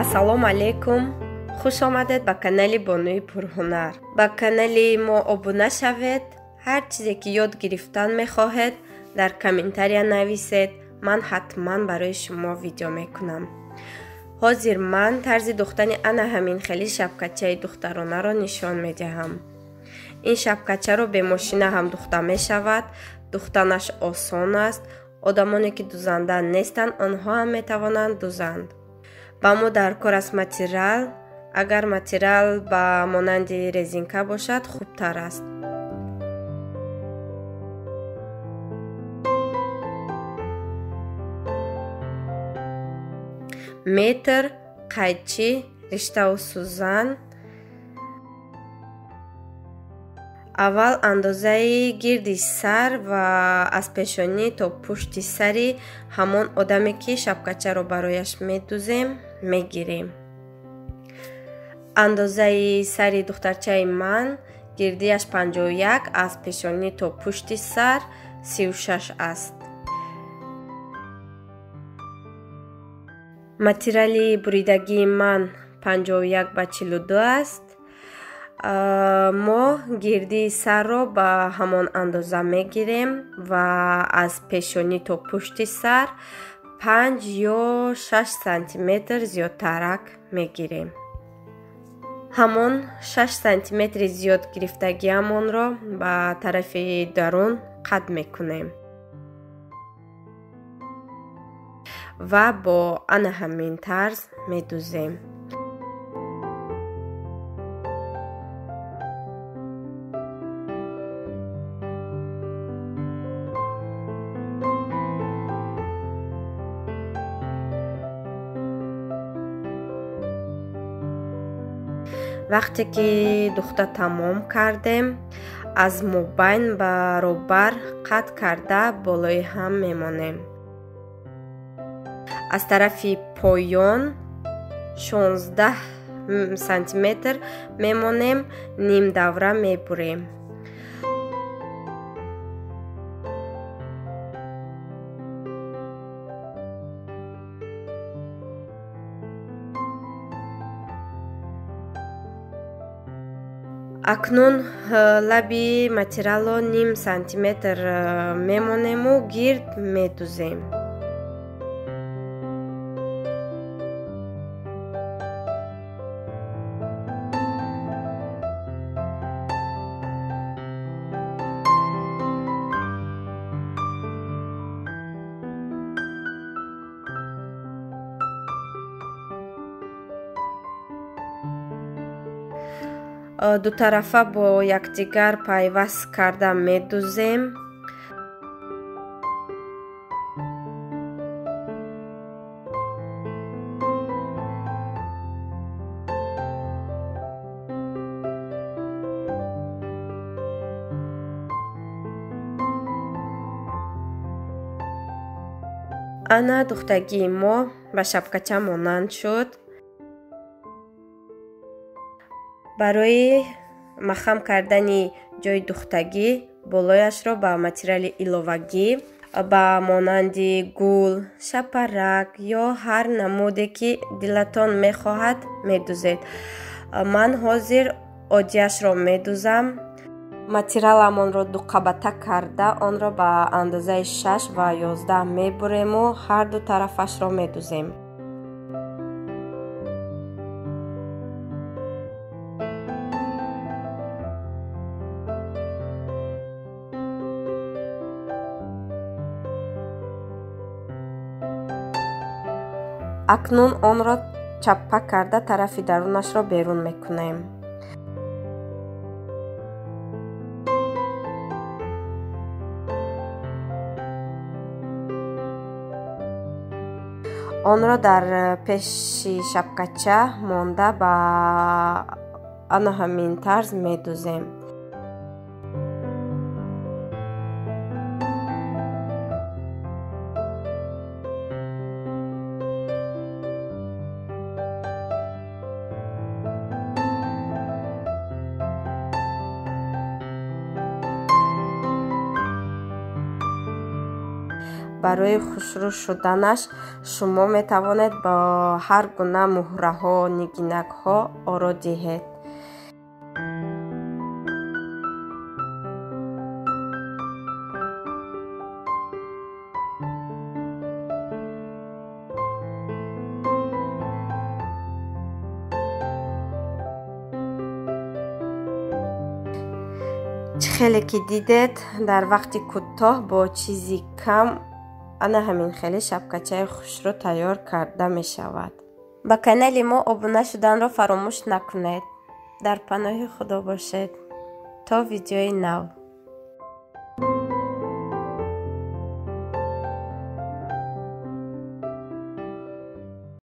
Ассалому алайкум. Хуш омадед ба канали Бонуи Пурҳунар. Ба канали мо обуна шавед. Ҳар чизе ки ёд гирифтан мехоҳед, дар комментария нависед. Ман ҳатман барои шумо видео мекунам. Ҳозир ман тарзи духтани ана ҳамин хели шапкачаи духтаронаро нишон медиҳам. Ин шапкачаро бе мошина ҳам духта мешавад. Духтанаш осон аст. Одамоне ки дузанда нестанд, онҳо ҳам метавонанд дузанд. Ба мо дар кор аст материал. Агар материал ба монанди резинка бошад, хубтар аст. Метр, қайчи, риштаву сӯзан. Аввал андозаи гирди сар ва аз пешонӣ то пушти сари ҳамон одаме, ки шапкачаро барояш медузем, мегирем. Андозаи сари духтарчаи ман гирдиаш 51, аз пешонӣ то пушти сар 36 аст. Материали буридагии ман 51 ба 42 аст. Мо гирдии сарро ба ҳамон андоза мегирем ва аз пешонӣ то пушти сар 5 ё 6 сантиметр зиёдтарак мегирем. Ҳамон 6 сантиметри зиёд гирифтагиамонро ба тарафи дарун қад мекунем ва бо ана ҳамин тарз медузем. Вақте ки духта тамом кардем, аз мобайн баробар қад карда болои ҳам мемонем. Аз тарафи поён 16 сантиметр мемонем, нимдавра мебурем. Акнун лаби материалро ним сантиметр мемонему гирд медузем. Дутарафа бо якдигар пайваст карда медузем. Ана духтагии мо ба шапкача монанд шуд. Барои махам кардани ҷои духтагӣ болояшро ба материали иловагӣ ба монанди гул, шапарак ё ҳар намуде ки дилатон мехоҳад медузед. Ман ҳозир оддияшро медузам. Материаламонро дуқабата карда онро ба андозаи 6 ва 11 мебурему ҳар ду тарафашро медузем. Акнун онро чаппа карда тарафи дарунашро берун мекунем. Онро дар пеши шапкача монда ба ана ҳамин тарз медузем. Барои хушрӯ шуданаш шумо метавонед бо ҳар гуна муҳраҳо, нигинакҳо оро диҳед. Чӣ хеле ки дидед, дар вақти кӯтоҳ бо чизи кам ана ҳамин хеле шапкачаи хушрӯ тайёр карда мешавад. Ба канали мо обуна шуданро фаромӯш накунед. Дар паноҳи Худо бошед. То видеои нав.